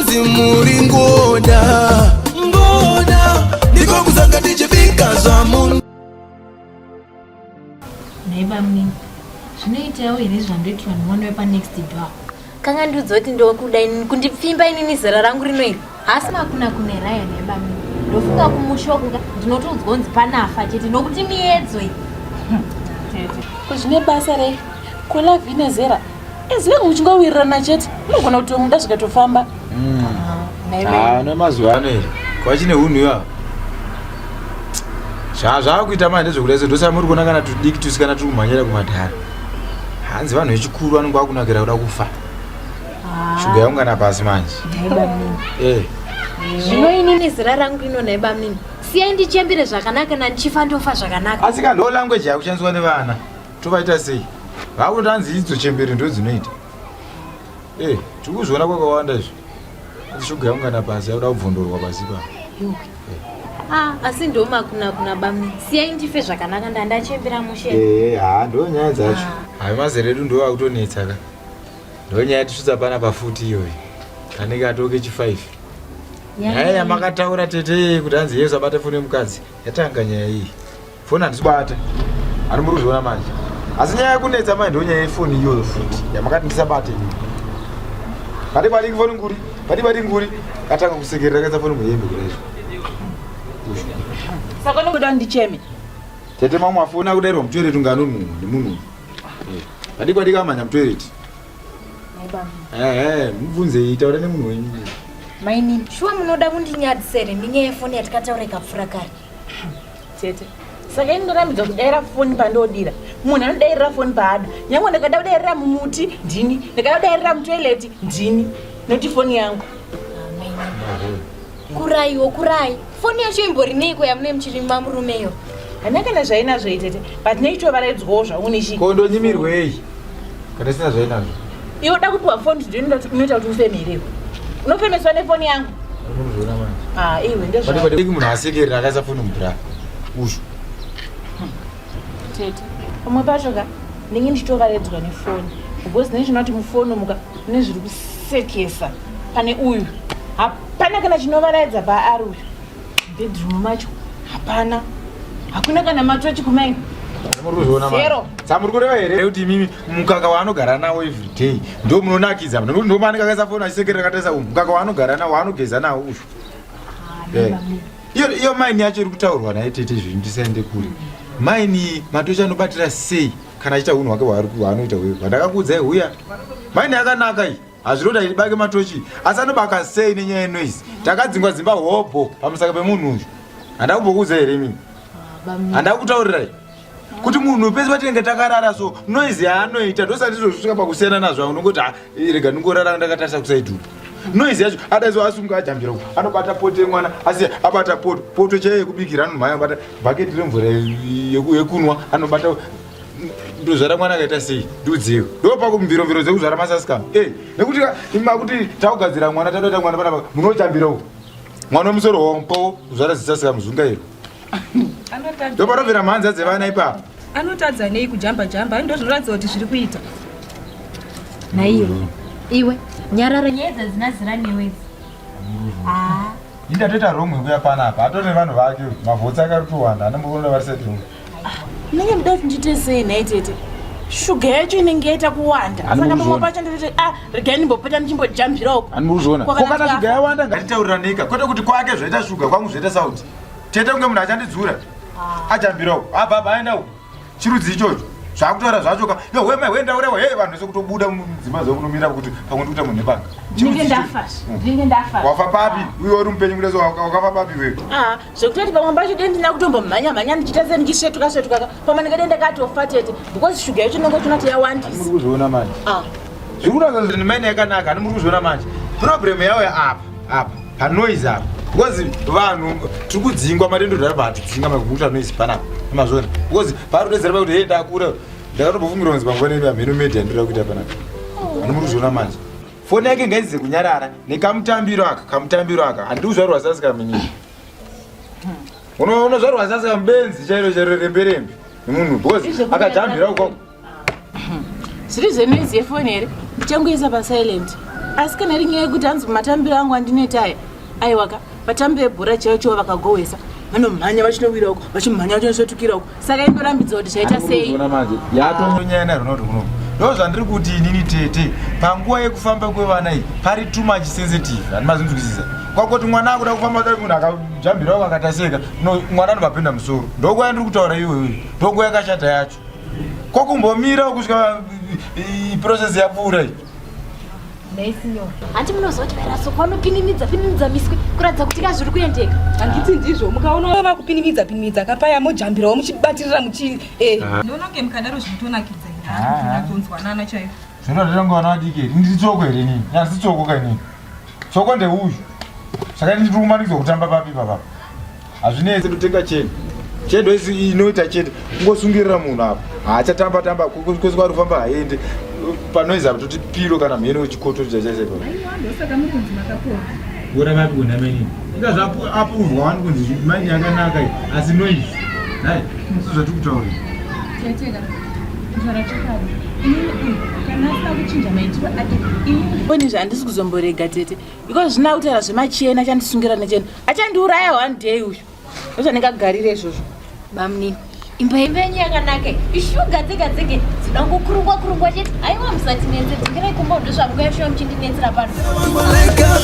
Hanzi muri ngoda ngoda, ndiko kusanga tichibika zvamu. Nhai bamunini, zvinoitawo here zvandoitirwa nemwana wepanext door? Kanga ndiudza kuti ndokuda inini, kundipfimba inini zera rangu rino iri. Haasi makuna kuna here aya nhai bamunini? Ndofunga kumusha uku ka ndinotoudzwa kunzi panafa chete nokuti miyedzo iyi. Tete, ko zvine basa rei? Ko love ine zera? As long muchingowirirana chete, unogona kutomuda zvikatofamba. Nhai Ah, nemazuva ano here kwachine hunhu iwawo zvazvakuita manje ndezvekuda izvo ndosaka muri kuona kana tudiki tusikana turi kumhanyira kumadhara hanzi vanhu vechikuru vanenge vakunakira kuda kufa shuga yaungana pasi manje. Nhai bamunini. Eh. Zvino inini zera rangu rino nhai bamunini. Siyai ndichembere zvakanaka nandichifa ndofa zvakanaka. Asi ka ndo language yakushandiswa nevana tovaita sei vakuti hanzi idzo chembere ndo dzinoita. Eh, tiri kuzviona kwakawanda izvi. Hanzi shuga yaungana pasi yakuda kubvondorwa pasi pa. Yuwi. Ah, asi ndo makuna kuna bamunini. Siyai ndife zvakanaka ndandachembera mushe. Eh, ha ndo nyaya dzacho. Hayi mazera edu ndo akutonetsa ka. Ndo nyaya yatisvitsa pana pafuti iyoyi. Kanenge atoke chi 5. Nyaya yamakataura tete kuti hanzi Yesu abate foni yemukadzi yatanga nyaya iyi. Foni handisi kubata. Ani muri kuzviona manje. Asi nyaya yekunetsa manje ndo nyaya yefoni iyoyo futi yamakati ndisabate ini. Pati pati foni nguri, pati pati nguri katanga kusekerera kaisa foni muhembe kudai izvo. Saka unoda ndicheme? Tete mamwe mafoni akudairwa mutoilet unga anonhuhwa nemunhu uyu. Pati pati kamhanya mutoilet. Ehe, mubvunzei taura nemunhu wenyu. Mainini, shuwa munoda kundinyadzisa here nenyaya yefoni yatikataura ikapfuura kare? Tete, saka ini ndorambidzwa kudaira foni pandodira. Munhu anodairira foni paada. Nyangwe ndakada kudairira mumuti ndini, ndakada kudairira mutoilet ndini. Noti foni yangu. Kuraiwo kurai. Foni yacho imbori neiko yamune muchirima murumeyo? Handina kana zvainazvo itete, but neichovaraidzwawo zvangu nechi. Ko ndonyimirwei kana isina zvainazvo? Iwe uda kupiwa foni kuti inoita kuti ufeme here? Unofemeswa nefoni yangu. Unozviona manje. Ah, iwe ndezva. Pati pati munhu asekerera akaisa foni mubra. Ushu. Tete, pamwe pacho ka ndinenge ndichitovaraidzwa nefoni because ndinenge ndichiona kuti mufoni umu ka mune zviri kusekesa pane uyu. Hapana kana chinovaraidza paari uyu. Bedroom macho hapana. Hakuna kana matochi kumaini. Muri kuzviona manje. Zero. Saka muri kureva here kuti imimi mukaka waanogara nawo every day ndo munonakidza nekuti ndo maanenge akaisa foni achisekerera akatarisa umu mukaka waanogara nawo waanogeza nawo ushu. Eh. Iyo iyo maini yacho iri kutaurwa naye tete izvi ndisaende kure. Maini matochi anobatira sei kana achiita unhu hwake hwaari hwaanoita huyo. Vandakakuudzai huya. Maini yakanaka iyi. Hazvinoti aibake matochi asi anobaka sei nenyaya yenoise. Takadzingwa dzimba hobho pamusaka pemunhu uyu. Handakumbokuudzai here imimi? Handakutaurirai kuti munhu pese patinenge takarara so noise yaanoita ndosati tozosvika pakusiyana nazvo unongoti "Ah, rega ndingorara ndakatarisa kusaidi uku." Noise yacho adaizo asunga ajambira uku anobata poto yemwana asi abata poto poto chaiyo yekubikira anomhanya abata bhaketi remvura yekunwa anobata ndozvara mwana akaita sei ndiudzeiwo ndopakumviro mviro dzekuzvara masasikam e nekuti ima kuti takugadzira mwana tatoita mwana panapa munojambira uku mwana wemusoro wompo kuzvara zisasikamu zungairo ndoparovera mhanza dzevana ipapo. Anotadza nei kujamba jamba ndo zvinoratidza kuti zviri kuita. Naiwe iwe nyarara nyaya dzadzina zera newe idzi. Ah. Inda toita wrong yekuya panapa atore vanhu vake mavhotsi ake ari kutowanda anomboona vari side rimwe. Ndinenge ndida kuti ndiite sei nhai tete? Shuga yacho inenge yaita kuwanda. Ani Saka pamwe muzviona. pacho ndototi ah regai ndimbopota ndichimbojambira uko. Ani muzviona. Ko Ko kana kana shuga yawanda ngatitauriraneka kwete kuti kwake zvoita shuga kwangu zvoita sauti. Tete kunge munhu achandidzura. Ajambira uko. Abva abva aenda uko. Chirudzi ichocho. Zvakutaura zvacho ka. Yo we mai wenda urewa hey vanhu vese kutobuda mudzimba dzavo kunomira kuti pamwe ndikuita munhu nebanga. Ndinenge ndafa. Ndinenge ndafa. Wafa papi? Uyo uri mupenyu kuda so wakafa papi wewe? Ah, zvekutoti pamwe pacho dei ndina kutombomhanya mhanya ndichiita se ndichisvetuka svetuka ka. Pamwe ndinge dei ndakatofa tete because shuga yacho inenge ichiona kuti yawandisa. Muri kuzviona manje. Ah. Zviri kuratidza kuti maine yakanaka, ani muri kuzviona manje. Problem yawo ya apa apa panoise apa because vanhu tiri kudzingwa matendo dhara hatidzinga makuita noise panapa amazvona because pari kudedzera pakuti hey ndakura ndakatombofungirwa kunzi panguva nemi hameno media ndinoda kuita panapa ani muri kuzviona manje foni yake ngaidzize kunyarara nekamutambiro aka kamutambiro aka handidi kuzvarwa sasi kaminini unozvarwa sasi kamubenzi chairo chairo rembe rembe nemunhu because akajambira ukoko Zviri zvenoise yefoni here? Ndichangoisa pasilent. Asi kana iri nyaya yekuti hanzi matambiro angu andinoita aya, aiwaka, vatambi vebhora chaivo chaivo vakagohwesa vanomhanya vachinowira uko, vachimhanya vachinosvetukira uko. Saka indorambidza kuti zvaita sei? Unoona manje yatonyanya naRonaldo kuno. Ndo zvandiri kuti inini tete, panguva yekufamba kwevana iyi pari too much sensitive. Handi mazinzwisisa. Kwakoti mwana akuda kufamba dai munhu akajambira akataseka, no mwana anobapinda musoro. Ndokuya ndiri kutaura iyoyo. Ndokuya yakashata yacho. Kwakumbomira kusvika process yapfuura iyi. Hanti munoziva kuti vairaso vanopinimidza pinimidza miswe kuratidza kuti ka zviri kuendeka. Handiti ndizvo mukaona vakupinimidza pinimidza kapaya mojambirawo muchibatirira muchi eh. Ndinoona kunge mukadaro zvinotonakidza inyatsonzwanana chaizvo. Zvinoratidza kunge vana vadiki here? Ndiri tsoko here inini? Handisi tsoko ka inini. Tsoko ndeuyu. Saka ndiri kumanikidzwa kutamba papi ipapa? Hazvinetsi kutenga cheni. Chendo isi inoita chete kungosungirira munhu apo. Haachatamba tamba kwese kwaari kufamba haende. Panoiza toti piro kana mheno wechikoto chachaisa ipapo. Aiwa ndosaka muri kunzi makapora. Kuora vapi kuenda mainini? Inga zvaapuruvwa wani kunzi maini yakanaka iyi asi noise. Nhai, ndizvo zvatiri kutaura. Teteka, kutaura chokwadi. Inini uyu kana asina kuchinja maitiro ake inini Oni zvandisi kuzomborega tete. Iko zvino akutaura zvemachena achandisungira nechena. Achandiuraya one day uyu. Ndozvandingagarire izvozvo. Bamnini, imba yenyu yakanaka iyi. Ishuga dzega dzega dzinoda kungokurungwa kurungwa chete. Aiwa musatinetse, dzokerai kumba ndozvamukuya shuwa muchindinetsera pano. Wangoleka,